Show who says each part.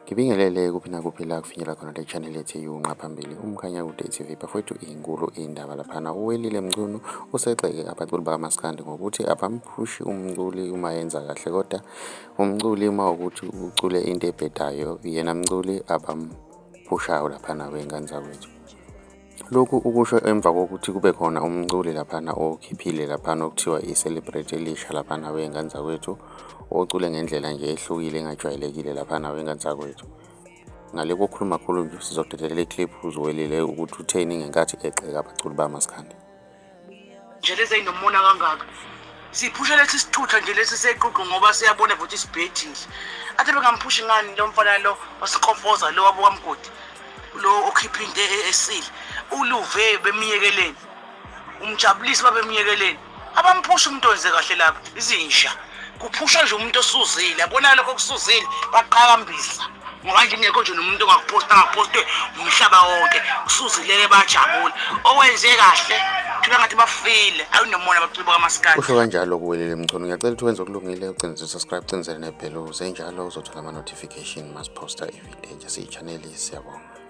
Speaker 1: Ngibingelele kuphi nakuphi la kufinyela khona le channel ethi yunqa phambili uMkhanyakude TV. Bafowethu, inkulu indaba laphana. UWelile Mchunu usegxeke abaculi bakamaskandi ngokuthi abamphushi umculi uma yenza kahle, kodwa umculi uma ukuthi ucule into ebhedayo, yena mculi abamphushayo laphana wey'ngane zakwethu. Lokhu ukusho emva kokuthi kube khona umculi laphana okhiphile laphana okuthiwa i-celebrate elisha laphana wey'ngane zakwethu, ocule ngendlela nje ehlukile engajwayelekile laphana wey'ngane zakwethu. Ngale kokukhuluma kakhulu nje, sizodedelela i-clip uZwelile ukuthi utheni ngenkathi egxeka abaculi bamaskandi.
Speaker 2: Nje lezi eyinomona kangaka siphusha lesi sithutha nje lesi seququ ngoba siyabona futhi sibhedile. Athi bengamphushi ngani lo mfana lo osikhofoza lo wabuka mgodi lo okhipha into esile uluve bemyekeleni umjabulisi babemyekeleni abamphushi umuntu owenze kahle lapha izinja kuphusha nje umuntu osuzile yabona lokho okusuzile baqhakambisa ngoba nje ingekho nje nomuntu ongakuphosta angapostwe umhlaba wonke usuzileke bajabula owenze kahle thola ngathi bafile awunomona abaculi bakamaskandi.
Speaker 1: Usho kanjalo kuWelile Mchunu. Ngiyacela ukuthi wenze okulungile ucinze subscribe ucinzele nebhelu uze njalo uzothola ama-notification masiphosta ividiyo entsha siyi-channel. Siyabonga.